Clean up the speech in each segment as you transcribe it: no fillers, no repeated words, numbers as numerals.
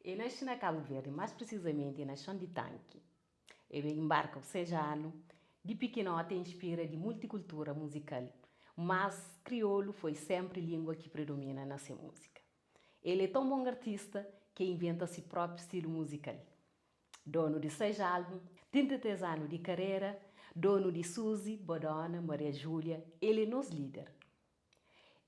E nasce na Cabo Verde, mais precisamente na Chão de Tanque. E ben embarca ku 6 anu, di pikinoti e inspira di multikultura musical, mas kriolu foi sempri lingua ki predomina na se música. El é tão bon artista ki e inventa se própi stilu musical. Donu di 6 álbum, 33 anu di karera, donu di Suzy, Bodona, Maria Júlia, el é nos líder.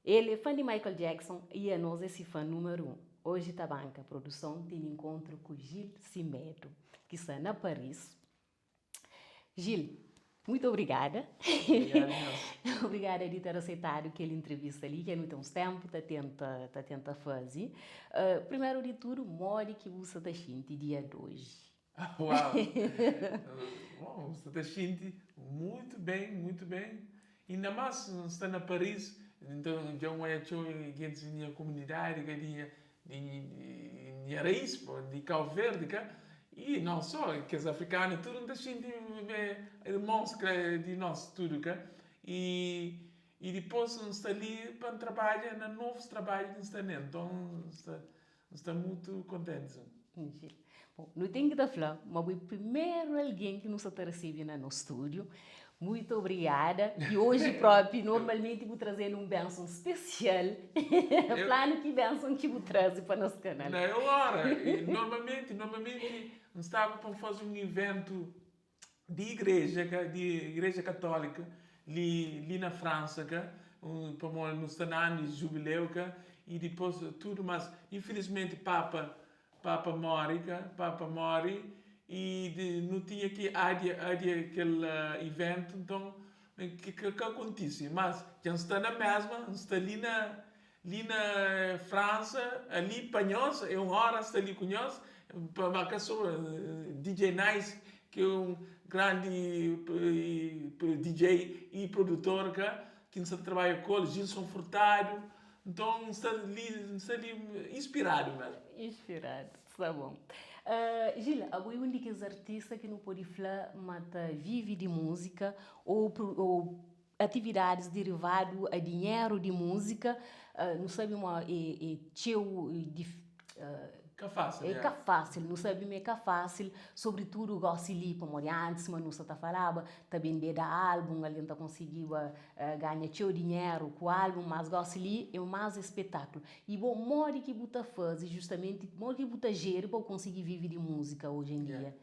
El é fã di Michael Jackson y anos é si fã númeru 1. Oji Tabanka Produson tene enkontru ku Gil Simedo, ki sta na Paris. Gil, muitu obrigada. Obrigadu nhos. Obrigada di ter aseitadu kel entrevista li, ki nu ten uns ténpu ta tenta ta tenta faze. Primeru di tudu, modi ki bu sta ta xinti dia d'oji? Uau! Bom, sta ta xinti muito bem, muito bem. Inda más N sta na Paris, nton dja N odja txeu gentis di nha komunidadi, ka di nha di nha rais, di Kau Verdi, ka? I nau só, kes afrikanu tudu N ta xinti ma é irmons di nos tudu, ka? I i dipôs N sta li pa N trabadja na novus trabadju ki N sta nel, nton N sta N sta mutu kontenti. Bon, nu ten ki ta fla ma bu é primeru algen ki nu sta ta resebe na nos stúdiu. Muitu obrigada. I oji própi, normalmenti bu traze-nu un benson spesial. Fla-nu ki benson ki bu traze pa nos kanal. Na é óra. Normalmenti, normalmenti N staba pa N faze un ivéntu di igreja, ka, di igreja katólika li, li na Fransa, ka, pamodi nu sta na anu di jubileu, ka, i dipôs tudu, mas infilismenti Papa, Papa móri, ka, Papa móri i di, nu tinha ki adia, adia kel ivéntu, nton ki ka, ka kontise, mas dja N sta na mesma, N sta li na, li na Fransa, ali pa nhos, é un óra sta li ku nhos, pa ba ka so DJ Nice ki é un grandi DJ i produtor ka, ki N sta ta trabadja ku el, Gilson Furtado, nton N sta li, N sta li inspiradu mesmu. Inspiradu, sta bon. Gil, abo é un di kes artista ki nu pode fla ma ta vive di múzika ou Atividadis derivadu a dinheru di múzika, nu sabe ma é txeu Ka fásil, é ka fásil, nu sabe ma é ka fásil, sobritudu gósi li, pamodi antis sima nu sa ta falaba, ta bendeda álbun, algen ta konsigiba ganha txeu dinheru ku álbun, mas gósi li é más espetáklu. I bo, modi ki bu ta faze justamenti, modi ki bu ta jeri pa bu konsigi vive di múzika oji en dia?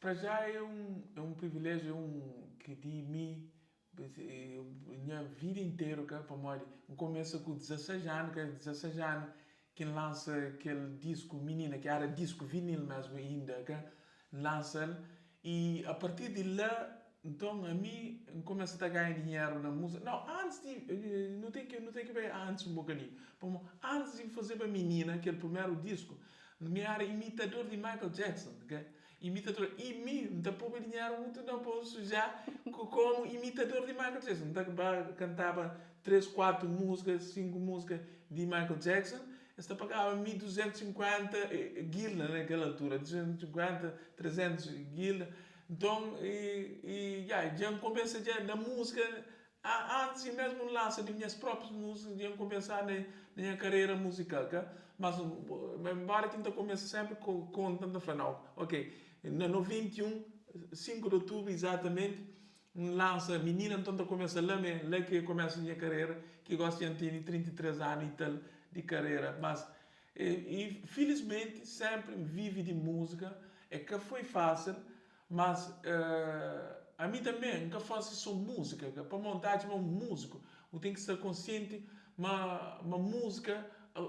Pra já é un é un priviléjiu, é un ki di mi Nha vida interu ka pamodi N kumesa ku 16 anu, ka 16 anu ki N lansa kel disku Minina, ki era disku vinil mesmu inda ka, N lansa-l i a partir di la nton ami N kumesa ta ganha dinheru na múzika, nau antis di nu ten ki nu ten ki bai antis un bokadinhu pamodi antis di N fazeba Minina kel primeru disku mi era imitador di Michael Jackson ka. Imitador i mi N ta poba dinheru mutu na bolsu ja ku komu imitador di Michael Jackson. N ta ba kantaba 3, 4 musika, 5 musika di Michael Jackson, es ta pagaba mi 250 gilda na kel altura, 250, 300 gilda. Nton i i ya dja N kumesa dja na musika Antis di mesmu N lansa di nhas próprius múzikas dja N kumesa na nha karera muzikal, ka? Mas, enbóra ki N ta kumesa sénpri konta, N ta fla, nau, ok, na 91, 5 di otubru izatamenti, N lansa Minina, nton N ta kumesa la mé, la ki kumesa nha karera, ki gósi dja N tene 33 anu i tal di karera. Mas, i filismenti, sénpri N vive di múzika, é ka foi fásil, Mas ami tanbe N ka fase so múzika, ka pa montadji ma un múziku bu ten ki sta konsienti ma ma múzika,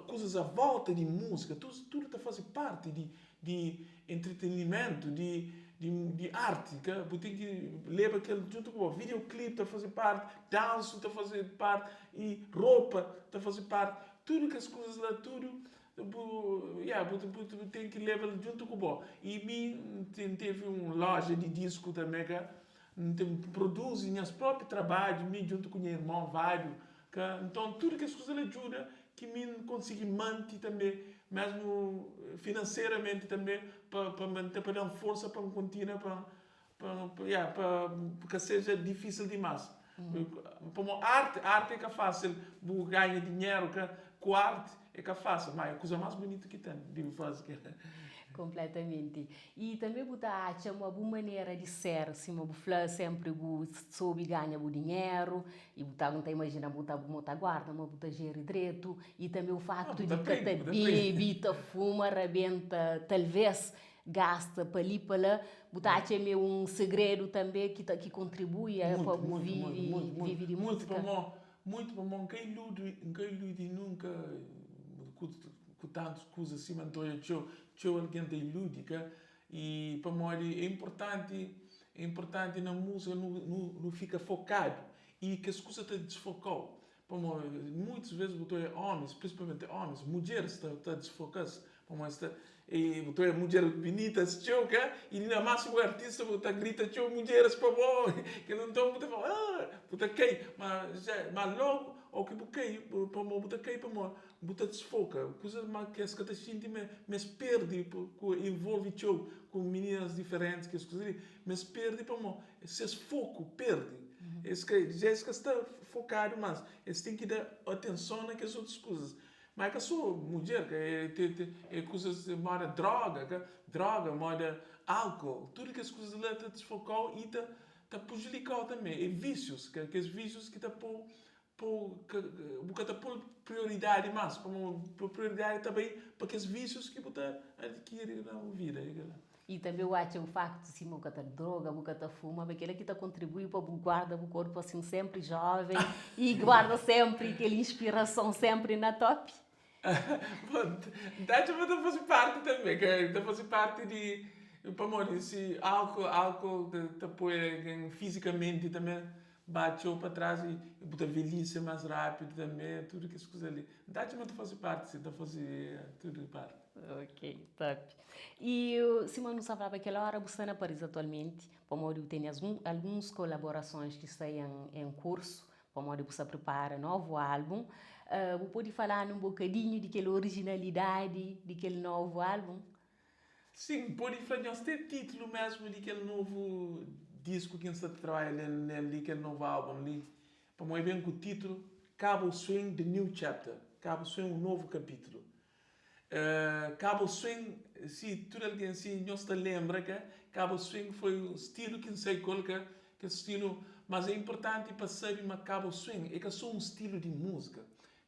kuzas a volta di múzika, tudu ta fase parti di di entretenimentu, di di arti, ka bu ten ki leba kel djuntu ku bo, videoclip ta fase parti, dansu ta fase parti i ropa ta fase parti, tudu kes kuzas la tudu Bu, ya, bu, bu, bu ten ki leba-l djuntu ku bo. I mi, N tevi un loja di disku tanbe, ka? N ten produzi nhas propi trabadju, mi djuntu ku nha irmon Vádiu, ka? Nton, tudu kes kuza la djuda ki mi N konsigi manti tanbe, mesmu finanseramenti tanbe, pa, pa mante, pa da-m forsa pa N kontinua, pa, pa, pa, ya, pa ka seja difísil dimás. Pamodi arti, arti é ka fásil bu ganha dinheru, ka? Ku arti. É ka fásil, má é kuza más bunitu ki ten di bu faze kel-la. Konpletamenti. I tanbê bu ta atxa ma bu manera di ser, sima bu fla, sénpri bu sobi ganha bu dinheru i bu ta, N ta imajina bu ta, bu ta guarda ma bu ta jeri dretu i tanbê u faktu di ka ta bebe, ta fuma, rabenta, talvês gasta pa li pa la, bu ta atxa ma é un segredu tanbê ki ta, ki kontribui pa bu vive, vive di múzika? Mutu, mutu, mutu pamó N ka iludi, N ka iludi nunka ku ku tantus kuza sima N ta odja txeu, txeu algen ta iludi ka, i pamodi é inportanti, é inportanti na múzika nu nu nu fika fokadu i kes kuza ta disfokau, pamodi muitus ves bu ta odja omis, prinsipalmenti omis, mudjeris ta ta disfoka-s pamodi es ta i bu ta odja mudjer bunitas txeu ka, i inda más si bu é artista bu ta grita txeu mudjeris pa bo, kel nton bu ta fla ah bu ta kai, ma ja ma logu o ki bu kai pamodi bu ta kai pamodi bu ta disfoka kuzas ma kes ka ta xinti ma es perde ku envolve txeu ku mininas diferentis kes kuza li ma es perde pamodi ses foku perde es ka dja es ka sta fokadu mas es ten ki da atenson na kes otus kuzas ma e ka so mudjer ka e te te e kuzas moda droga ka droga moda alkol tudu kes kuzas la ta disfokau i ta ta prejudikau tanbe e visius ka kes visius ki ta pou Pô ka, bu ka ta pô-l prioridadi más, pamodi bu prioridadi ta bai pa kes vísius ki bu ta adkiri na bu vida. É kel-la. I tanbê bu atxa un faktu sima bu ka ta droga, bu ka ta fuma, ma kel-la ki ta kontribui pa bu guarda bu korpu asin sénpri jóven i guarda sénpri kel inspirason sénpri na topi. Bon, N ta atxa ma ta faze párti tanbê, ka ta faze párti di, pamodi si álkol, álkol ta poi algen fizikamenti tanbê ba txeu pa tras i bu ta velhise más rápidu tanbê, tudu kes kuza li. N ta atxa ma ta faze párti, si, ta faze tudu párti. Ok, top. I sima nu sta flaba kel óra, bu sta na Paris atualmenti, pamodi bu tene alguns kolaborasons ki sta en kursu, Pamodi bu sta pripara novu álbun, bu pode fala-nu un bokadinhu di kel orijinalidadi di kel novu álbun? Sin, N pode fla nhos te titlu mésmu di kel novu disku ki N sta ta trabadja nel li, kel novu álbun li, pamodi el ben ku titlu Cabo Swing, The New Chapter, Cabo Swing, Un Novu Kapítlu. Cabo Swing, si tudu algen, si nhos ta lenbra ka, Cabo Swing foi un stilu ki N sai ku el ka, kel stilu, mas é inportanti pa sabe ma Cabo Swing é ka so un stilu di múzika.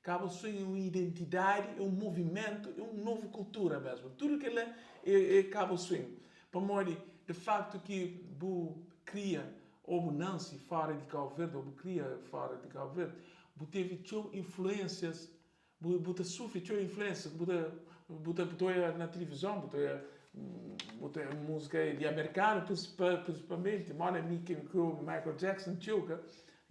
Cabo Swing é un identidadi, é un movimentu, é un novu kultura mesmu. Tudu kel-la é Cabo Swing. Pamodi, di faktu ki bu kria ô bu nanse fora di Cabo Verde ô bu kria fora di Cabo Verde, bu tevi txeu influênsias Bu bu ta sufri txeu influensia ku bu ta bu ta bu ta oia na tilivizon, bu ta oia bu ta oia musika di amerikanu prinsipalmenti, moda mi ki ki obi Michael Jackson txeu ka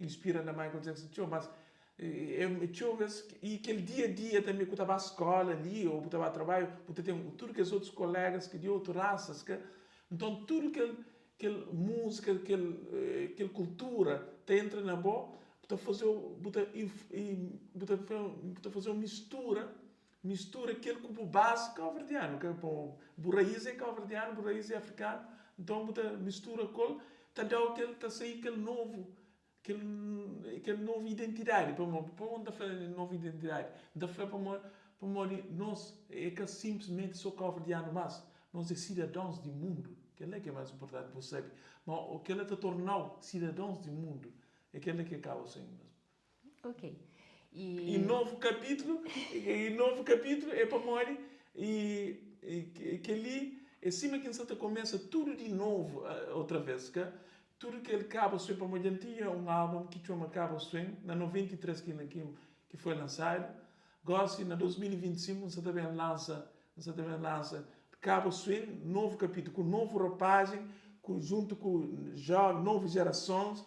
inspira na Michael Jackson txeu, mas é txeu ves i kel dia a dia tanbe ku ta ba skola li o bu ta ba trabadju bu ta ten tudu kes otus kolegas ki di otu rasas ka nton tudu kel Kel múzika, kel kel kultura ta entra na bo, bu ta faze-u, bu ta bu ta bu ta faze-u mistura, mistura kel ku bu bazi kauverdianu, ka bo bu raís é kauverdianu, bu raís é afrikanu, nton bu ta mistura ku el, ta da-u kel, ta sai kel novu Kel kel novu identidadi. Pamodi? Pamodi N ta fla novu identidadi? N ta fla pamodi pamodi nos é ka sinplismenti so kauverdianu mas, nos é sidadons di mundu. Kel-la ki é más inportanti bu sabe ma kel-la ta torna-u sidadons di mundu. É kel-la ki é kaba sonhu mesmu. Ok. I novu kapítlu, i novu kapítlu é pamodi i i kel-li é sima ki N sta ta kumesa tudu di novu otra vês, ka? Tudu kel Cabo Swing, pamodi dja N tinha un álbum ki txoma Cabo Swing na 93 ki ki ki foi lansadu. Gósi na 2025 N sa ta ben lansa, N sa ta ben lansa Cabo Swing, novu kapítlu, ku novu ropajen, ku juntu ku jo novu jerasons,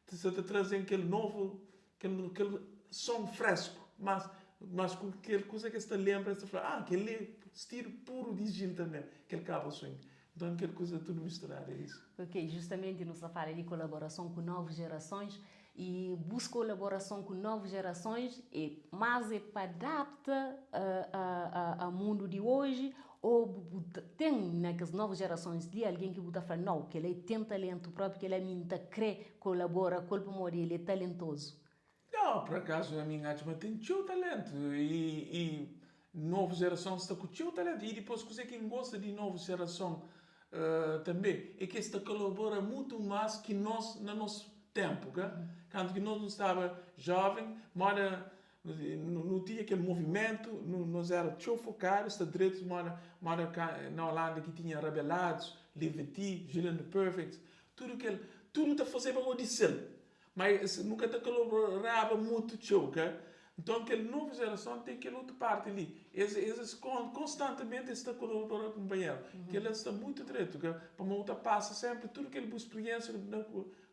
sa ta traze-m kel novu Kel kel son fresku, mas mas ku kel kuza ki es ta lenbra, es ta fla, ah, kel li stilu puru di Gil tanbe, kel Cabo Swing. Nton kel kuza tudu misturadu, é isu. Ok, justamenti nu sta fala di kolaborason ku novus jerasons i bus kolaborason ku novus jerasons é más é pa adapta a a mundu di oji ô bu bu ten na kes novus jerasons li algen ki bu ta fla, nau, kel-la é ten talentu propi, kel-la mi N ta krê Kolabora ku el pamodi el é talentozu. Nau, por akazu ami N atxa ma ten txeu talentu i i. Novu jerason sta ku txeu talentu i dipôs kuzê ki N gosta di novu jerason tanbê é ki es ta kolabora mutu más ki nos na nos ténpu. Ka kantu ki nos nu staba jóven, móda nu tinha kel movimentu, nos éra txeu fokadu, sta dretu móda móda na Holanda ki tinha Rabelados, Leveti, Julian the Perfect, tudu kel tudu ta fazeba bo di sel. Ma es nu ka ta kolaboraba mutu txeu, ka? Nton kel novu jerason ten kel otu parti li. Es es konstantimenti es ta kolabora ku kunpanheru. Kel-la sta mutu dretu, ka? Pamodi bu ta pasa senpri tudu kel bu spriensia na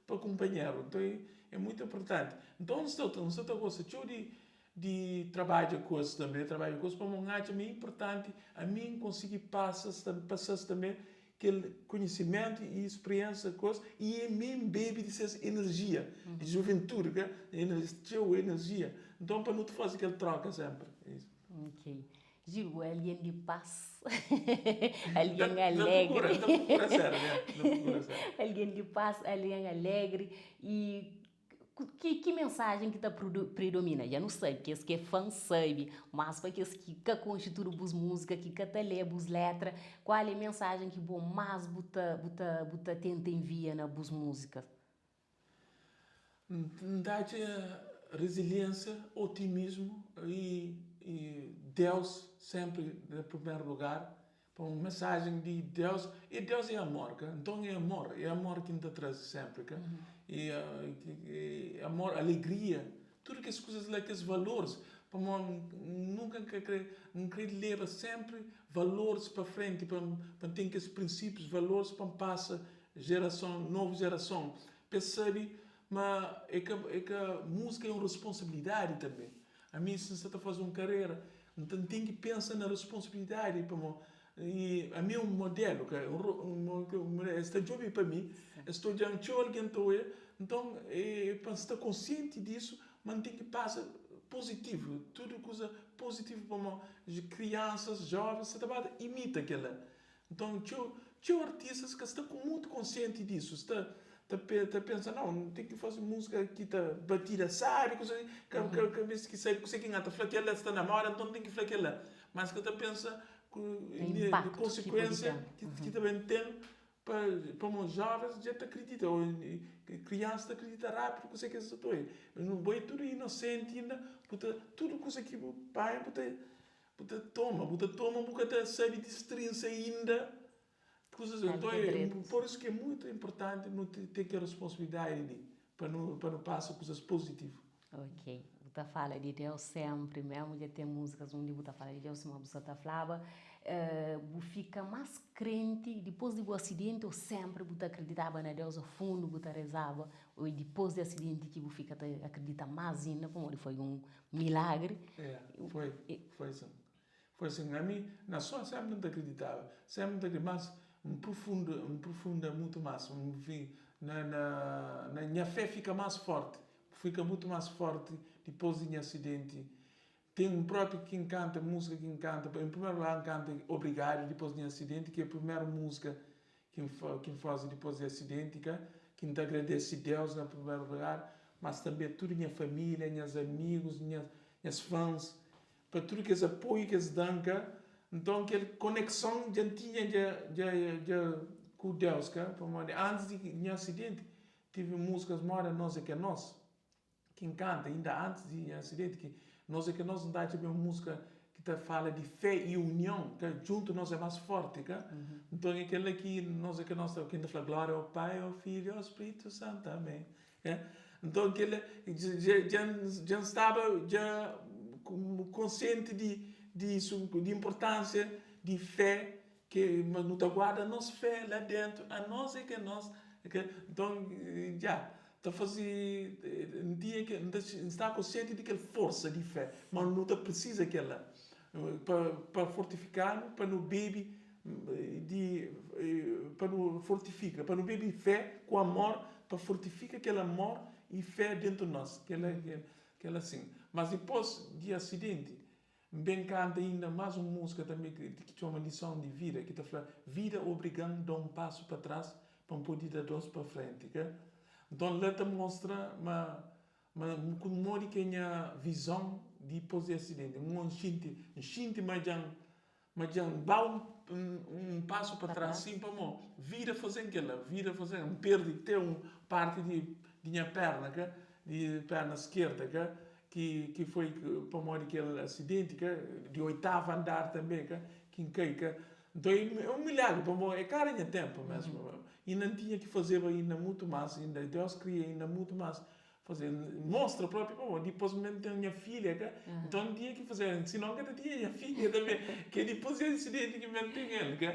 pa kunpanheru. Nton é mutu inportanti. Nton N sta N sta ta gosta txeu di di trabadja ku es tanbe, trabadja ku es pamodi N atxa ma é inportanti ami N konsigi pasa pasa-s tanbe kel konhisimentu i spriensa ku es i ami N bebe di ses enerjia di juventudi ka txeu enerjia nton pa nu ta faze kel troka senpri é isu. Ok. Gil, bo é algen di pas, algen alegri. N ta prokura ser, N ta prokura ser. Algen di pas, algen alegri i Ki ki mensajen ki ta predomina? Dja nu sabe, kes ki é fan sabe, mas pa kes ki ka konxe tudu bus múzika, ki ka ta lé bus létra, kual é mensajen ki bo más bu ta bu ta bu ta tenta envia na bus múzika? N ta atxa reziliénsia, otimismu i i Deus sénpri na primeru lugar. Pa un mensajen di Deus, e Deus é amor, ka? Nton é amor, é amor ki N ta traze sénpri, ka? E, e amor, alegria, tudu kes kuzas la, kes valoris, pamodi nunka N ka kre, N kre leba sénpri valoris pa frenti, pa N ten kes prinsípius, valoris pa N pasa jerason, novu jerason, pa es sabe ma é ka, é ka, múzika é un responsabilidadi tanbe. Ami si N sta ta faze un karera, N ta ten ki pensa na responsabilidadi pamo i ami é un modelu, ka un es ta djobe pa mi, es ta odja-m txeu algen ta oia, nton e pa N sta konsienti disu ma N ten ki pasa pozitivu, tudu kuza pozitivu pamo kriansas, jovens sa ta ba ta imita kila. Nton, txeu, txeu artistas ka sta ku mutu konsienti disu, sta ta ta pensa, nau, N ten ki faze múzika ki ta batida sábi, kusa si, ka ka ka meste ki sabe kuse ki N ta fla kel-la sta na móda, nton N ten ki fla kel-la. Mas ka ta pensa ku Na inpaktu ki pode konsekuénsia ten. ki ki ta ben ten pa pamodi jóvens dja ta kridita ô kriansa ta kridita rápidu kuse ki es sta ta obi. Bo é tudu inosenti inda, bu ta tudu kusa ki bu panha bu ta Bu ta toma, bu ta toma, bu ka ta sabe distrinsa inda kuzas. Nton, é por isu ki é mutu inportanti nu ten kel responsabilidadi li pa nu pa nu pasa kuzas pozitivu. Ok, bu ta fala di Deus senpri, mesmu dja ten muzikas undi bu ta fala di Deus sima bu sa ta flaba. Bu fika mas krenti dipôs di bu asidenti ô senpri bu ta akriditaba na Deus a fundu, bu ta rezaba ô é dipôs di asidenti ki bu fika ta akridita más inda pamodi foi un Milagri. É, foi, foi sin. Foi sin. Ami, na só senpri N ta akriditaba, senpri N ta akriditaba, mas N prufunda, N prufunda mutu mas, N fi, na, na, na nha fé fika mas forti, fika mutu mas forti dipôs di nha asidenti. Ten un propi ki N kanta, múzika ki N kanta, en primeru lugar N kanta Obrigadu dipôs di nha asidenti, ki é primeru múzika ki N ki N faze dipôs di asidenti ka ki N ta agradese Deus na primeru lugar, mas tanbe tudu nha família, nhas amigus, nha nhas fãs, pa tudu kes apoiu ki es da-m ka. Nton kel konekson dja N tinha dja dja dja ku Deus ka, pamodi antis di nha asidenti tive múzikas moda Nos é ke Nos. Ki N kanta inda antis di nha asidenti ki Nos é ke nos N ta atxa ben un múzika ki ta fala di fé i union ka djuntu nos é más forti ka nton é kel-la ki Nos é ke nos ki N ta fla Glória ao Pai ao Filho ao Spritu Santu amén ka nton kel-la dja dja dja N staba dja konsienti di di isu di inportánsia di fé Ke ma nu ta guarda nos fé la dentu, anos é ke nos. Ke nton dja ta faze N tinha ke N ta N sta konsienti di kel forsa di fé, ma nu ta prisiza kel-la pa pa fortifika-nu, pa nu bebe di pa nu fortifika, pa nu bebe fé ku amor, pa fortifika kel amor i fé dentu nos. Kel-la kel-la sin. Mas dipôs di asidenti, N ben kanta inda más un múzika tanbê ki txoma Lison di Vida, ki ta fla, Vida obriga-m da un pasu pa tras pa N pode da dos pa frenti. Ka? Nton, la ta mostra ma ma modi ki é nha vizon. Dipôs di asidenti, N xinti, N xinti ma dja N, ma dja N ba un, un pasu pa tras, sin pamó vida faze-m kel-la, vida faze-m, N perde te un parti di, di nha perna ka, di perna skerda ka, ki, ki foi pamodi kel asidenti ka, di oitavu andar tanbe ka, ki N kai ka. Nton é un milagri pamodi é ka éra nha ténpu mésmu, inda N tinha ki fazeba inda mutu más, inda Deus kria inda mutu más Faze, mostra propi pamodi dipôs mi N ten nha filha ka, nton N tinha ki faze, sinon N ka ta tinha nha filha tanbe, ke dipôs di asidenti ki mi N ten el ka.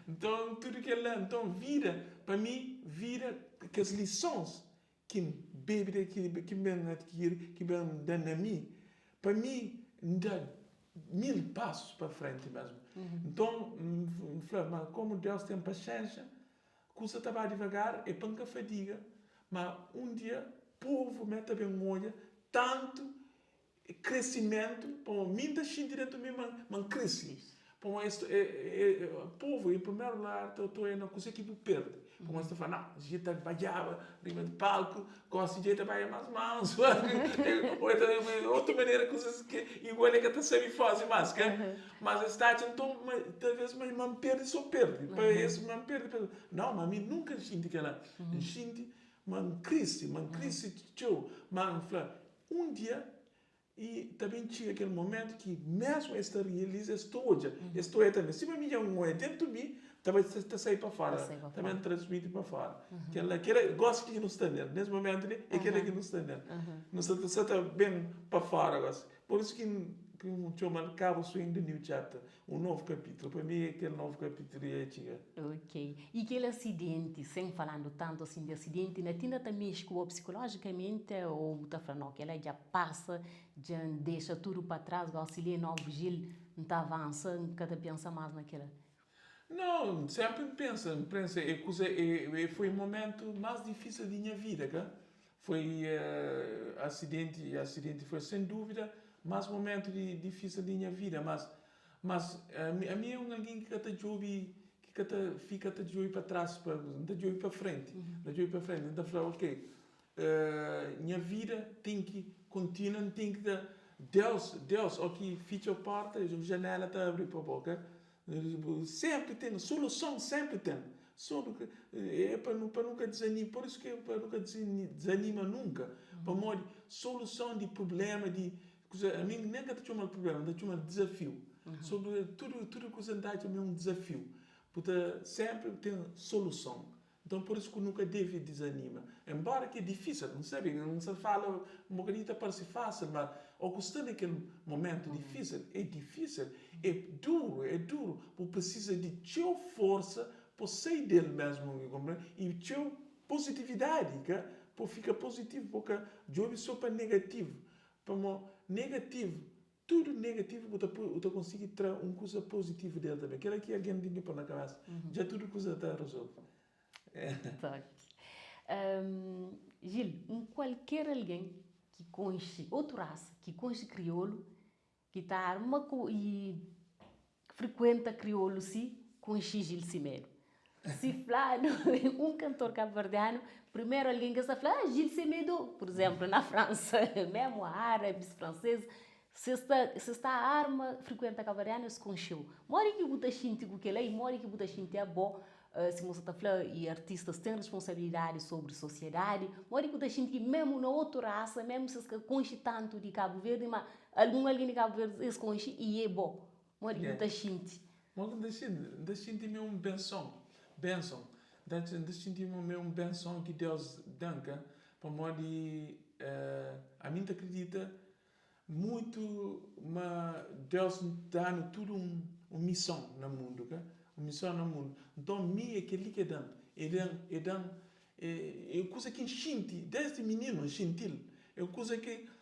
Nton tudu kel-la, nton vida, pa mi vida, kes lisons ki N bebe di ki ki N ben adkiri, ki ben da na mi, pa mi N da mil pasus pa frenti mesmu. Nton N fla ma komu Deus ten paxénxa, Kusa ta ba divagar é pa N ka fadiga, ma un dia povu mé ta ben odja tantu kresimentu, pamodi mi N ta xinti dentu mi ma N krese, pamodi es povu en primeru lugar ta oja na kuzê ki bu perde, pamodi es ta fla, nau, dja ta badjaba riba di palku, gosi dja ta bai mas mansu, ô el ta otu manera kuzas ki igual el ka ta sabe faze mas, ka? Mas es ta atxa nton ma talvês ma ma N perde so perde pa es ma N perde pa nau ma mi nunka N xinti kela N xinti ma N krese ma N krese txeu ma N fla un dia i ta ben txiga kel momentu ki mesmu es ta realiza es ta odja es ta odja tanbe sima mi dja N odja dentu mi ta bai ta sai pa fora ta ben transmiti pa fora kela kela gosi ki nu sta nel nes momentu li é kela ki nu sta nel nu sta ta ben pa fora gosi Pur isu ki N txoma-l Cabo Swing The New Chapter, un novu kapítlu. Pa mi, kel novu kapítlu li dja txiga. Ok. I kel asidenti, sen falandu tantu asin di asidenti, na tinda ta mexi ku bo psikolojikamenti o bu ta fla, no, kela dja pasa, dja N dexa tudu pa tras, gosi li é novu Gil, N ta avansa, N ka ta pensa mas na kela? Nau, senpri N pensa, N pensa e kuza e foi momentu mas difisil di nha vida ka, foi asidenti, asidenti foi sen duvida mas momentu di difisil di nha vida, mas mas ami é un algin ki ka ta djobi, ki ka ta fika ta djobi pa tras pa N ta djobi pa frenti, N ta djobi pa frenti, N ta fla ok Nha vida ten ki kontinua, N ten ki ta Deus, Deus, o ki fitxa porta, janela ta abri pa bo, ka? Senpri ten soluson, senpri ten. So é pa nu pa nu ka dizanima, pur isu ki pa nu ka dizanima nunka, pamodi soluson di prublema di kuza, ami nen ka ta txoma-l prublema, N ta txoma-l dizafiu. Sobri tudu tudu kuza N ta atxa ma é un dizafiu. Bu ta senpri ten soluson. Nton, pur isu ku nu ka debe dizanima. Enbóra ki é difísil, N sabe, N sta fala un bokadinhu ta parse fásil, má ô ku sta na kel momentu difísil, é difísil, é duru, é duru. Bu prisiza di txeu forsa pa sai del mésmu, i txeu pozitividadi, ka? Pa fika pozitivu, pa ka djobe sô pa negativu. Pamodi negativu Tudu negativu bu ta pui, bu ta konsigi tra un kuza pozitivu del tanbe. Kela ki algen ten ki poi na kabesa. Dja tudu kuza ta rezolve. Top. Gil, un kualker algen ki konxe otu rasa, ki konxe kriolu, ki ta arma ku i frikuenta kriolu si, konxe Gil Semedo. Si fladu un kantor kabuverdianu, primeru algen ki es ta fla, ah, Gil Semedo! Pur izénplu, na Fransa, mésmu árabis, fransês, si es ta, si es ta arma frikuenta kabuverdianu, es konxe-u. Modi ki bu ta xinti ku kel-la i modi ki bu ta xinti abo, sima bu sa ta fla, i artistas ten responsabilidadi sobri sosiedadi, modi ki bu ta xinti ki mésmu na otu rasa, mésmu si es ka konxe tantu di Kabu Verdi, má algun algen di Kabu Verdi es konxe i é bo? Modi ki bu ta xinti? Modi ki N ta xinti? N ta xinti mi un benson, benson. N ta N ta xinti mi un benson ki Deus da-m, ka? Pamodi ami N ta kridita mutu ma Deus da-nu tudu un un mison na mundu, ka? Un mison na mundu. Nton mi é kel-li ki el da-m. El da-m, el da-m, é kuza ki N xinti desdi mininu, N xinti-l. É kuza ki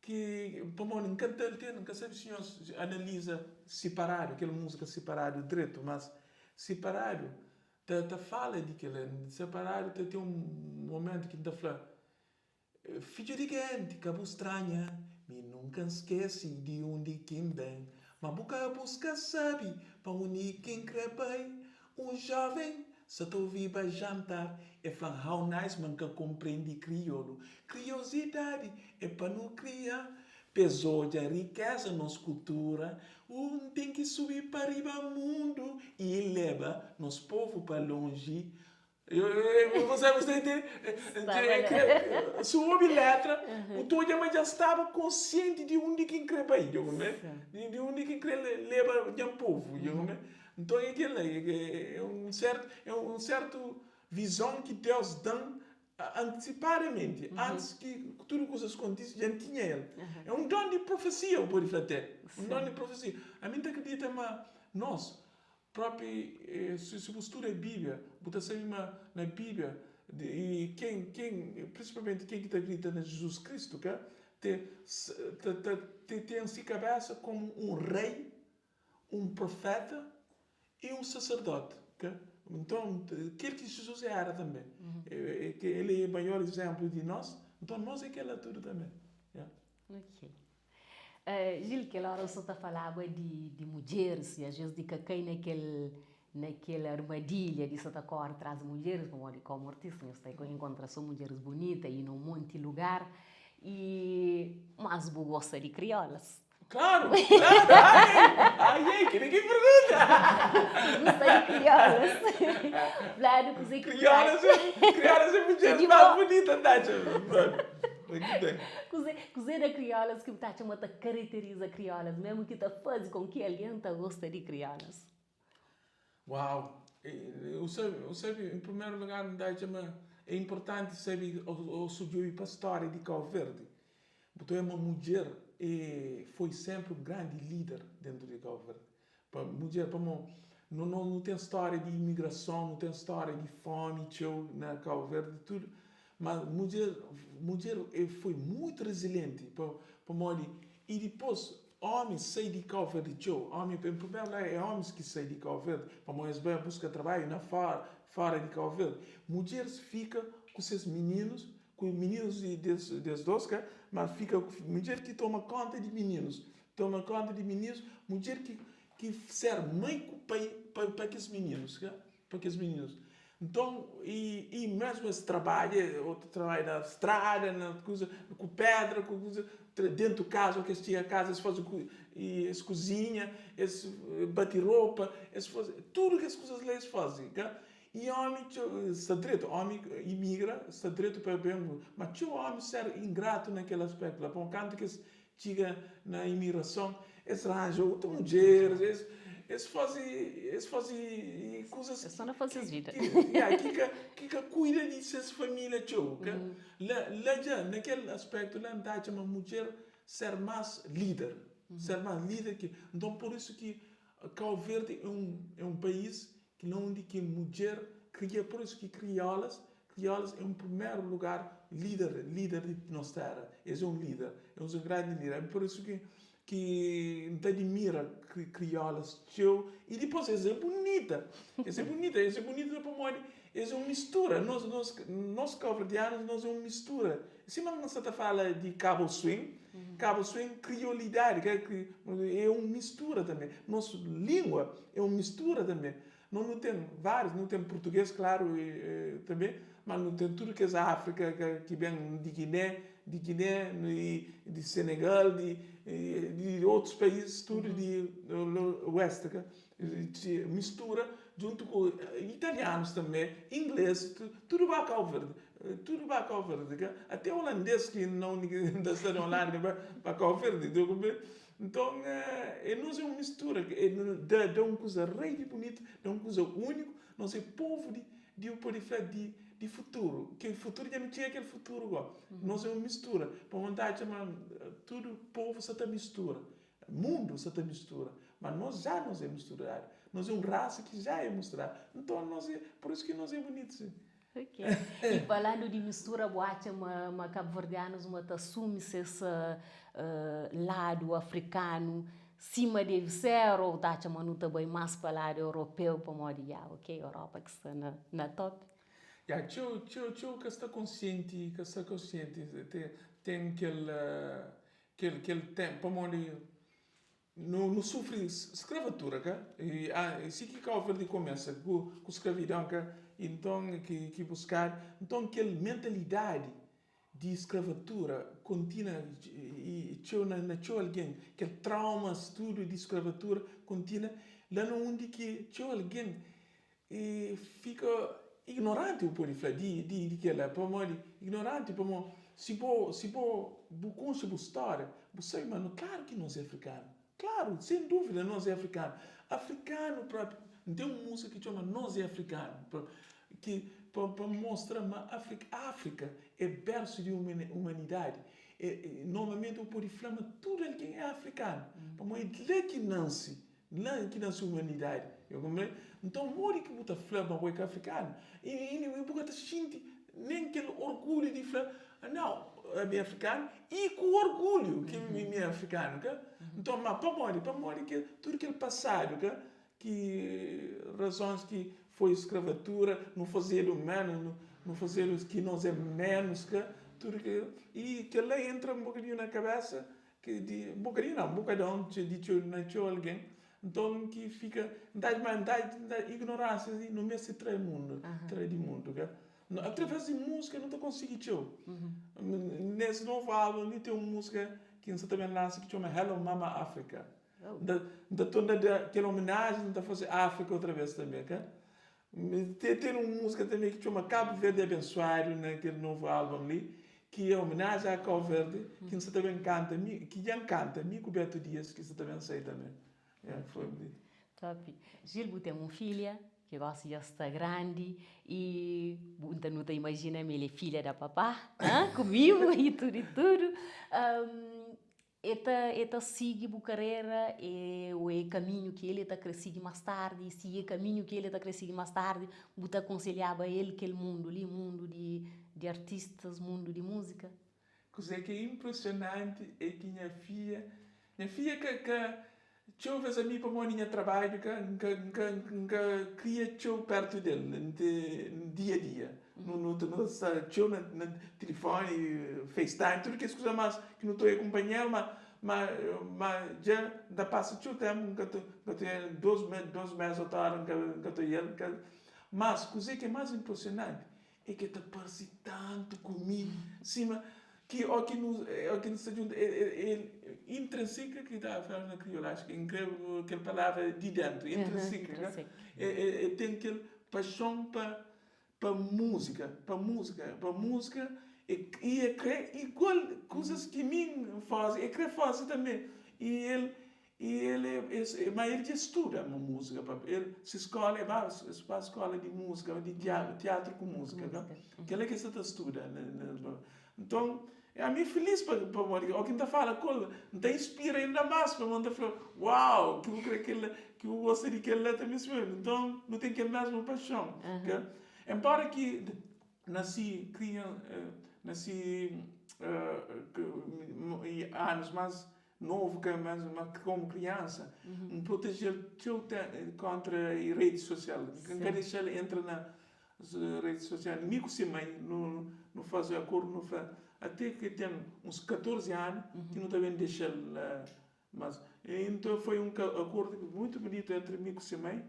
Ki pamodi N ka ta ntende, N ka sabe si nhos analiza siparadu, kel múzika siparadu dretu, mas siparadu ta ta fala di kel-la, siparadu ta ten un momentu ki N ta fla, Fidju di genti ka bu stranha, mi nunka N skese di undi ki N ben, ma bu ka buska sabe pa undi ki N kre bai, Un jóven sa ta obiba jantar, e fla-m how nice ma N ka konprendi kriolu. Kriozidadi é pa nu kria. Pa es odja rikeza nos kultura Un ten ki subi pa riba mundu I leba nos povu pa lonji Você você entende? Se bu obi letra, bu ta odja ma dja staba konsienti di undi ki N kre bai, di undi ki N kre leba nha povu. Nton é kel-la, é un sértu, é un sértu vizon ki Deus da-m antisipadamenti, antis ki tudu kuzas kontise, dja N tinha el. É un don di profesia, bu pode fla até, un don di profesia. Ami N ta kridita ma nos, Propi si bu studa Bíblia, bu ta sabe ma na Bíblia, i ken, ken, prinsipalmenti ken ki ta kridita na Jizus Kristu, ka te, ta, ta, te ten si kabésa komu un rei, un proféta i un saserdóti, ka. Nton, kel ki Jizus éra tanbê, el é maior izénplu di nos, nton nos é kel-la tudu tanbê. Ok. Gil, kel óra bu sta ta falaba di di mudjeris i asvês di ka kai na kel na kel armadilha di sta ta kóre tras di mudjeris pamodi kómu artista nhos ta inkontra sô mudjeris bunita i na un monti lugar i mas bu gosta di kriólas? Klaru! Klaru! Ai! Ai ai! Kel-li ki pergunta! Bu gosta di kriólas? Fladu kuzê ki bu ta Kriólas é kriólas é mudjeris más bunita, N ta atxa. Kuzê, kuzê da kriolas ki bu ta atxa ma ta karateriza kriolas mesmu ki ta faze kon ki algen ta gosta di kriolas? Uau! U sabe, u sabe, en primeru lugar N ta atxa ma é inportanti sabe o su djobe pa stória di Kau Verdi. Bu ta oia ma mudjer e foi senpri un grandi lider dentu di Kau Verdi. Pa mudjer, pamo no no nu ten stória di imigrason, nu ten stória di fomi txeu na Kau Verdi tudu, ma mudjer mudjer e foi mutu rezilienti pa pamodi i dipôs omis sai di Kau Verdi txeu, omi en primeru lugar é omis ki sai di Kau Verdi pamo es bai buska trabadju na fora fora di Kau Verdi, mudjeris fika ku ses mininus ku mininus di des des dos ka ma fika mudjer ki toma konta di mininus Toma konta di mininus, mudjer ki ki ser mai ku pai pa pa kes mininus, ka? Pa kes mininus. Nton, i i mesmu es trabadja, otu trabadja na strada, na kuza, ku pedra, ku kuza, dentu kaza, oki es txiga kaza es faze ku i es kuzinha, es bati ropa, es faze tudu kes kuzas la es faze, ka? I omi txeu sta dretu, omi imigra sta dretu pa ben, ma txeu omi ser ingratu na kel aspektu la, pamodi kantu ki es Txiga na imigrason, es ranja otu mudjer, es es faze es faze kuzas Es sta na faze ses vida. ki ki ka ki ka kuida di ses familia txeu, ka. La la dja na kel aspektu la N ta atxa ma mudjer ser mas lider, ser mas lider ki nton pur isu ki Kau Verdi é un é un país ki na undi ki mudjer kria, pur isu ki kriolas, kriolas é un primeru lugar lider, lider di nos tera, es é un lider, é un grandi lider, é pur isu ki ki N ta adimira kriolas txeu, i dipôs es é bunita, es é bunita, es é bunita pamodi es é un mistura, nos nos nos kauverdianus nos é un mistura, sima N sa ta fala di Cabo Swing, Cabo Swing kriolidadi ka é un mistura tanbe, nos lingua é un mistura tanbe, nos nu ten várius, nu ten purtuges klaru tanbe, ma nu ten tudu kes Afrika ki ben di Giné, di Giné i di Senegal, di di otus país tudu di oesti ka mistura djuntu ku italianus tanbe, ingles, tudu ba Kau Verdi. Tudu ba Kau Verdi ka até holandês ki na undi ki ta sta na Holanda ba pa Kau Verdi ta kunprende nton é nos é un mistura é da da un kuza rei di bunitu da un kuza úniku nos é povu di di bu pode fla di di futuru ke futuru dja nu txiga kel futuru go nos é un mistura pamodi N ta atxa ma tudu povu sa ta mistura Mundu sa ta mistura, ma nos já nos é misturadu. Nos é un rasa ki já é misturadu. Nton nos é, pur isu ki nos é bunitu si. Ok. I falandu di mistura, bu atxa ma ma kabuverdianus ma ta asumi ses ladu afrikanu sima devi ser ou ta atxa ma nu ta bai mas pa ladu europeu pamodi ya ok, Europa ki sta na na top? Ya, txeu txeu txeu ka sta konsienti, ka sta konsienti. Ten kel Kel kel tenpu pamodi nu nu sufri skravatura ka i a si ki Kau Verdi kumesa ku ku skravidon ka i nton ki ki buskadu nton kel mentalidadi. di skravatura kontinua i txeu na txeu algen, kel traumas tudu di skravatura kontinua la na undi ki txeu algen fika ignoranti bu pode fla di di kela pamodi ignoranti pamodi si bo si bo bu konxe bu stória bu sabe ma klaru ki nos é afrikanu klaru sen dúvida nos é afrikanu afrikanu propi N ten un múzika ki txoma nos é afrikanu ki pa pa mostra ma Áfrika é bersu di umanidadi normalmenti bu pode fla ma tudu algen é afrikanu pamodi é di la ki nanse La ki nase umanidadi. Nha kunpre? Nton, modi ki bu ta fla ma bo é ka afrikanu? I bu ka ta xinti nen kel orgulhu di fla, Nau, ami é afrikanu, i ku orgulhu ki mi é afrikanu, ka? Nton, ma pamodi? Pamodi ki tudu kel pasadu, ka? Ki razons ki foi skravatura, nu fazedu ménus, nu fazedu ki nos é ménus, ka? Tudu ki, i kel-la entra un bokadinhu na kabésa Ki di un bokadinhu nau, un bokadon di txeu na txeu algen, nton ki fika N ta ma N ta ignoransia di nu meste tra mundu, tra di mundu ka. Atraves di musika nu ta konsigi txeu. Nes novu album li ten un musika ki N sa ta ben lansa ki txoma Hello Mama Africa. N ta torna da kel omenajen N ta fase Afrika otra bes tanbe ka. Ten un múzika tanbê ki txoma Kabu Verdi Abensuadu na kel novu álbum li, ki é omenaji a Kau Verdi, ki N sta ta ben kanta, mi, ki dja N kanta, mi ku Beto Dias, ki sta ta ben sai tanbê. Ya, foi bunitu. Top. Gil, bu ten un filha ki gósi dja sta grandi i bu nta nu ta imajina ma el é filha da papá, ku mimu i tudu i tudu. E ta e ta sigi bu karera e o e kaminhu ki el e ta kre sigi mas tardi? Si e kaminhu ki el e ta kre sigi mas tardi, bu ta akonselhaba el kel mundu li, mundu di di artistas, mundu di múzika? Kuzê ki é inpresionanti é ki nha fia, nha fia ka ka Txeu ves ami pamodi nha trabadju ka N ka N ka N ka kria txeu pertu del N te dia a dia nu nu ta sta txeu na na tilifoni facetime tudu kes kuza mas ki nu ta oia kunpanheru ma ma ma dja N ta pasa txeu tempu N ka ta N ka ta oia dos mes dos mes otu ora N ka N ka ta oial N ka mas kuze ki é mas inpresionanti É ke ta parse tantu ku mi sima ki ó ki nu ó ki nu sta djuntu el intrinsika ki ta fla na kriolu acho ki N kre kel palavra di dentu intrinsika el ten kel paxon pa pa múzika pa múzika pa múzika i el kre igual kuzas ki mi N faze el kre faze tanbe i el I el é, ma el dja studa ma múzika pa el se skóla é ba ba skóla di múzika di tiatru ku múzika ka kel-la ki el sta ta studa nton ami filis pa pamodi óki N ta fala ku el N ta inspira inda más pamodi N ta fla uau ki bu kre kel-la ki bu gosta di kel-la tanbe sima mi nton nu ten kel mésmu paxon ka enbóra ki na si kria na si anus más Novu ka mas ma komu kriansa N protejel txeu kontra redi sosial. N ka dexal entra na redi sosial. Mi ku se mai nu nu faze akordu nu fla ate ki ten uns 14 anu ki nu ta ben dexal mas inton foi un akordu muitu bunitu entri mi ku se mai.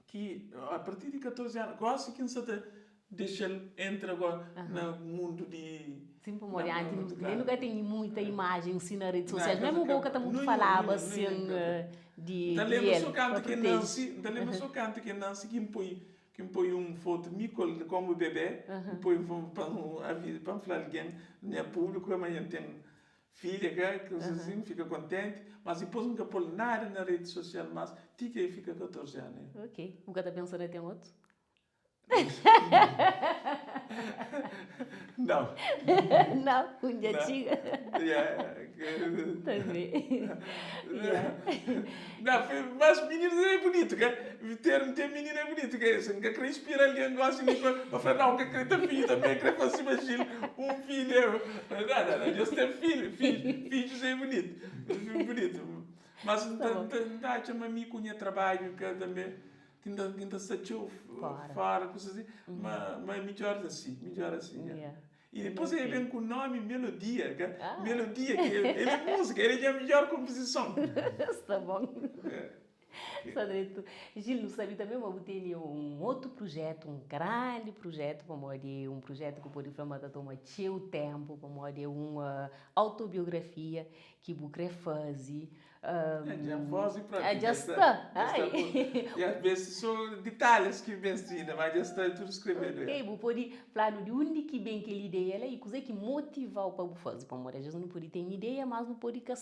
Ki a partir di 14 anu, gosi ki N sa ta dexa-l entra gó na mundu di. Sim, pamodi antis nen nu ka tene muita imajen si na redi sosial, mesmu bo ka ta mutu falaba asin di el, pa proteje. N ta lenbra so kantu ki N nansi ki N poi ki N poi un fotu mi ku el komu bebé, N poi pa N fla algen, nha públiku, ma N ten Filha ka kusa asin, N fika kontenti, mas dipôs N ka pô-l nada na redi sosial más, ti ki el fika 14 anu. Ok. Bu ka ta pensa na ten otu? Nau. Nau, un dja txiga. Tanbê. Nau, mas mininu é bunitu, ka? Ter, ter mininu é bunitu, ka? N ka kre inspira algen gosi li pa, pa fla, nau, N ka kre ter fidju tanbê, N kre fase sima Jil, un filhu é. Nau, nau, nau, Deus ten filhu, fidju, fidjus é bunitu, bunitu. Mas N ta, N ta atxa ma mi ku nha trabadju ka tanbê, ki N ta, ki N ta sta txeu fora, kusas asi, ma, ma é midjor asi, midjor asi. I dipôs el ben ku nomi Melodia, ka? Melodia, ki el é múzika, el é nha midjor konpozison. Sta bon. Sta dretu. Gil, nu sabe tanbe ma bu tene un otu prujetu, un grandi prujetu, pamodi é un prujetu ki bu pode fla ma ta toma txeu ténpu, pamodi é un autobiografia ki bu krê faze. Dja N faze própi. Ah, dja sta. Dja sta. Dja meste sô ditalhis ki meste inda, má dja sta tudu skrebedu. Ok, bu pode fla-nu di undi ki ben kel ideia la i kuzê ki motiva-u pa bu faze? Pamodi alvês nu pode ten ideia, mas nu pode ka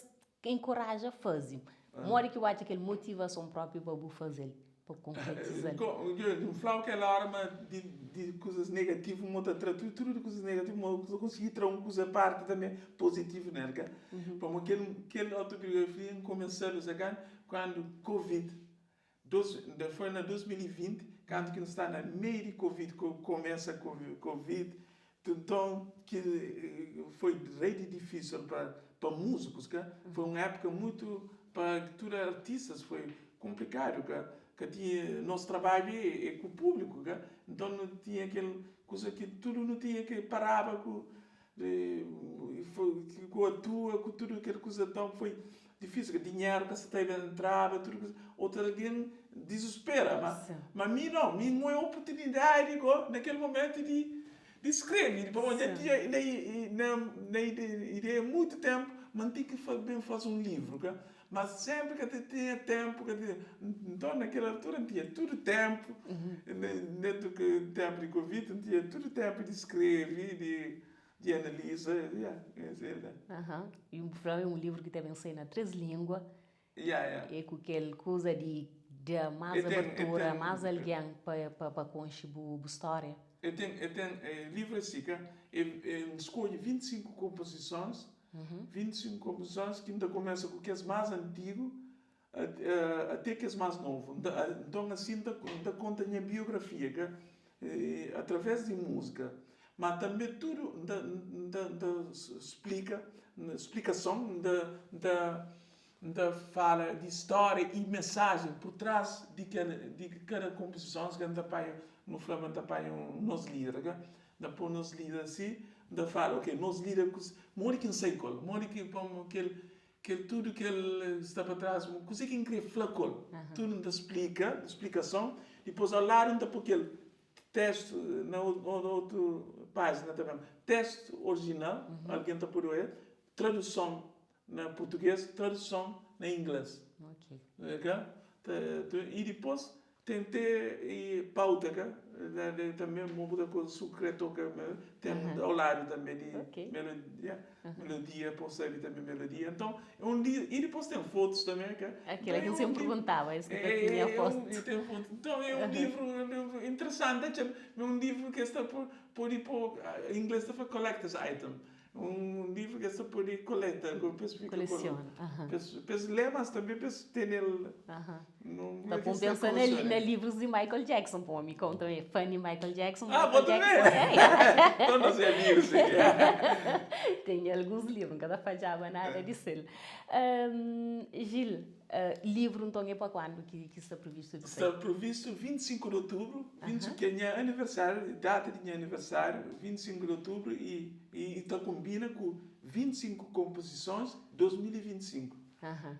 enkoraja faze. Modi ki bu atxa kel motivason própi pa bu faze-l, pa konkretiza-l? N fla-u kel óra ma di kuzas negativu mo ta tra tudu di kuzas negativu mo ta konsigi tra un kuza parti tanbe pozitivu nel ka. Pamodi kel kel autobiografia N kumesa-l kandu covid foi na 2020 kantu ki N sta na meiu di covid kumesa covid Nton, ki foi rei di difísil pa pa múzikus, ka? Foi un épuka mutu pa tudu artistas foi konplikadu, ka? Ka tinha, nos trabadju é é ku públiku, ka? Nton nu tinha kel kuza ki tudu nu tinha ki paraba ku foi ku atua ku tudu kel kuza, nton foi difísil, ka? Dinheru ka sa ta entraba, tudu kuza, otu algen dizispera, ma ma mi nau, mi N oia oportunidadi go na kel momentu di Di skrebe, pamodi dja tinha na na ideia mutu tenpu ma N ten ki ben fase un livru ka, ma senpri ka ta tinha tenpu ka tinha, nton na kel altura N tinha tudu tenpu, dentu ki tenpu di covid N tinha tudu tenpu di skrebe, di di analiza, ya, es é la. Aha, i bu fla ma é un livru ki ta ben sai na 3 lingua, Ya, ya. E ku kel kuza di da más E ten, e abertura, ten, más algen pa pa pa konxe bu bu stória. E ten, e ten, e livru é si ka, e e N skodje 25 konpozisons, 25 konpozisons ki N ta kumesa ku kes más antigu ate kes más novu. N ta, nton asi N ta N ta konta nha biografia ka, através di múzika. Ma tanbe tudu N ta N ta N ta splika, splikason, N ta N ta N ta fala di stória i mensajen pur tras di kel di kada konpozison ki N ta panha, nu fla ma N ta panha un nos lira ka, N ta poi nos lira si, N ta fala ok nos lira ku modi ki N sai ku el, modi ki pamo kel kel tudu kel sta pa tras, kuzê ki N kre fla ku el, tudu N ta splika, splikason, dipôs au ladu N ta poi kel testu na otu pájina tanbe, testu orijinal, algen ta pode oja, traduson Na purtugês, traduson na inglês. Ok. Ka? I dipôs ten te pauta, ka? Tanbe mo bu ta koza su kre toka, ten ao ladu tanbe di melodia, melodia pa bu sabe tanbe melodia. Nton, é un li, i dipôs ten fotus tanbe, ka? Aquela que eu sempre perguntava, es ki ta tinha fotu. Ten fotu. Nton, é un livru, un livru interesanti, é un livru ki es ta pode pô, inglês ta fla collector's item. Un livru ki es ta pode koleta, pa es fika Kolesiona, pa es lé, mas tanbe pa es tene-l No, Ta pô-m pensa na, na livrus di Michael Jackson, pô, mi konta mi é fã di Michael Jackson. Ah, bo Michael tanbe? Jackson, é. Nton nos é amigus, si. Ten alguns livru, N ka ta fadjaba nada di sel. Gil, livru nton é pa kuandu ki ki sta previstu di sai? Sta previstu 25 di otubru, 25 ki é nha aniversáriu, data di nha aniversáriu, 25 di otubru i I ta konbina ku 25 konpozisons 2025.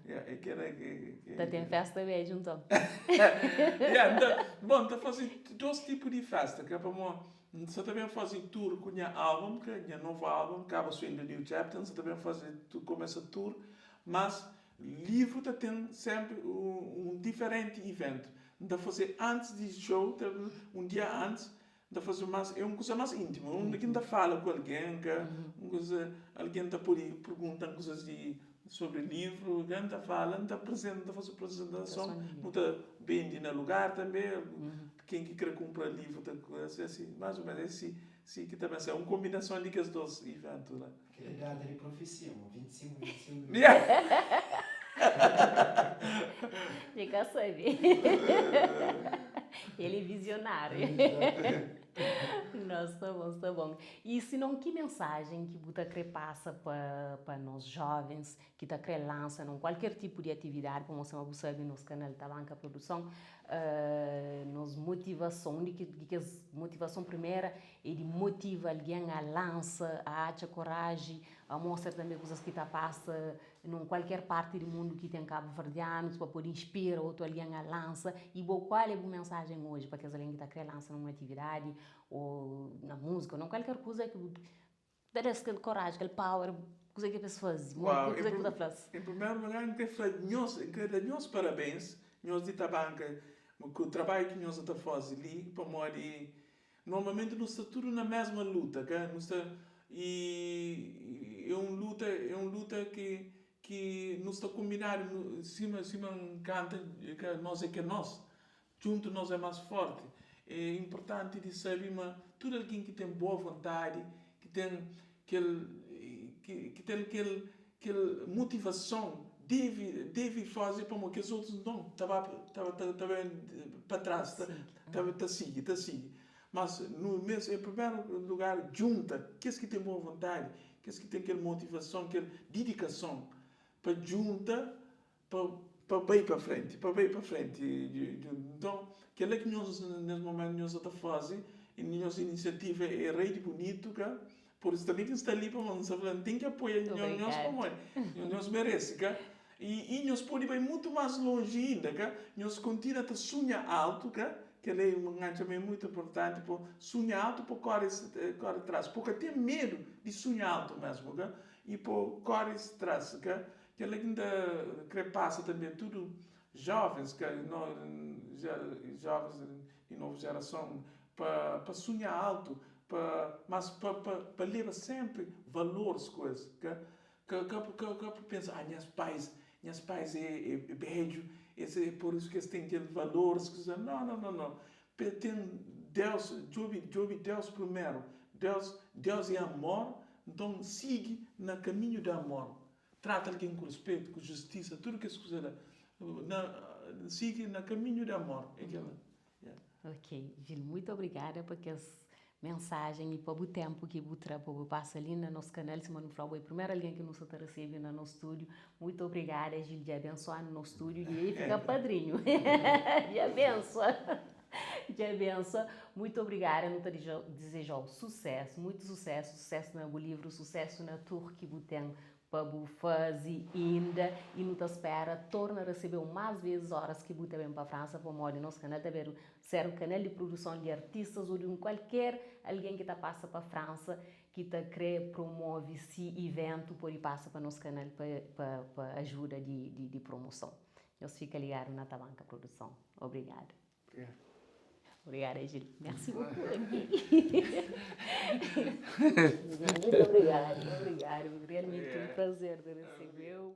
Yeah, é kela que, que... Ta ten festa bedju nton. Yeah, nta, bon, nta faze dos tipu di festa, ka pamo N sa ta ben faze tour ku nha album, ka nha novu album, Caba Swing The New Chapter, N sa ta ben faze, kumesa tour, mas livru ta ten senpri un diferenti iventu. N ta faze antis di show, un dia antis, N ta faze mas, é un kuza mas íntimu, undi ki N ta fala ku algen, ka un kuza, algen ta pode pergunta-m kuzas di sobri livru, ka N ta fala, N ta aprizenta, N ta faze aprizentason, nu ta bende na lugar tanbe, ken ki kre kunpra livru ta asi, mas o menus é si, si ki ta ben ser, un konbinason di kes dos iventu la. Kel é data di profesia, mo, 25, 25, 25. Dja ka sabe. El é vizionáriu. Nos, sta bon, sta bon. I si non, ki mensajen ki bu ta kre pasa pa pa nos jovens ki ta kre lansa nun kualker tipu di atividadi, pamodi sima bu sabe nos kanal Tabanka Produson, nos motivason, un di kes motivason primera É di motiva algen a lansa, a atxa koraji, a mostra tanbe kuzas ki ta pasa Nun kualker parti di mundu ki ten kabuverdianus pa pode inspira otu algen a lansa. I bo, kual é bu mensajen oji pa kes algen ki ta kre lansa na un atividadi ô na múzika ô na kualker kuza ki bu ta da-s kel koraji, kel power, kuza ki pa es faze? Uau, Kuza ki bu ta fla-s? En primeru lugar, N kre fla nhos, N kre da nhos parabens, nhos di Tabanka, ku trabadju ki nhos sa ta faze li, pamodi Normalmenti nu sta tudu na mesma luta, ka? Nu sta i é un luta, é un luta ki ki nu sta kombinadu, nu sima sima N kanta ka nos é ke nos, djuntu nos é mas forti. É inportanti di sabe ma tudu algen ki ten boa vontadi, ki ten kel ki ki ten kel kel motivason deve deve faze pamodi kes otus nton ta ba ta ta ta ben pa tras ta ta ta sigi ta sigi mas nu mes en primeru lugar djunta kes ki ten boa vontadi kes ki ten kel motivason kel didikason pa djunta Pa pa bai pa frenti, pa bai pa frenti. Nton, kel-la ki nhos, nes momentu, nhos sa ta faze, i nhos inisiativa é rei di bunitu, ka? Pur isu tanbe ki N sta li, pamodi N sta fla, N ten ki apoia nhos, pamodi nhos merese, ka? I i nhos pode bai mutu más lonji inda, ka? Nhos kontinua ta sunha altu, ka? Kel-la é un atxa ma é mutu inportanti, pa sunha altu, pa kóre kóre tras, pa ka ten medu di sunha altu mésmu, ka? I pa kóre tras, ka? Kel-la ki N ta krê pasa tanbê tudu jóvens, ka no jóvens di novu jerason, pa pa sunha altu, pa mas pa pa pa leba sénpri valoris ku es, ka ka ka ka ka pa pensa, ah nhas pais, nhas pais é é bédju, es é pur isu ki es ten kel valoris ku No, no, no, no. Pa ten Deus, djobe djobe Deus primeru. Deus Deus é amor, nton sigi na kaminhu di amor. Trata algen ku ruspetu, ku justisa, tudu kes kuza la. Na sigi na kaminhu di amor, é kel la. Yeah. Ok, Gil, muito obrigada pa kes mensajen i pa bu ténpu ki bu tra pa bu pasa li na nos kanal. Sima nu fla-u, bo é primeru algen ki nu sta ta resebe na nos stúdiu. Muito obrigada, Gil, dja abensoa-nu nos stúdiu di ei fika padrinhu. Dja abensua. Dja abensua. Muito obrigada, nu ta dizeja-u susésu, muitu susésu, susésu na bu livru, susésu na tour ki bu ten pa bu faze inda i nu ta spera torna resebeu más vezes óras ki bu ta ben pa Fransa pamodi nos kanal ta ben ser un kanal di produson di artistas ô di un kualker algen ki ta pasa pa Fransa ki ta kre promove si iventu pode pasa pa nos kanal pa pa pa ajuda di di di promoson. Nhos fika ligadu na Tabanka Produson. Obrigadu. Obrigadu. Obrigada, Gil. Merci beaucoup. Muito obrigado, obrigado. Realmente um prazer de recebê-lo.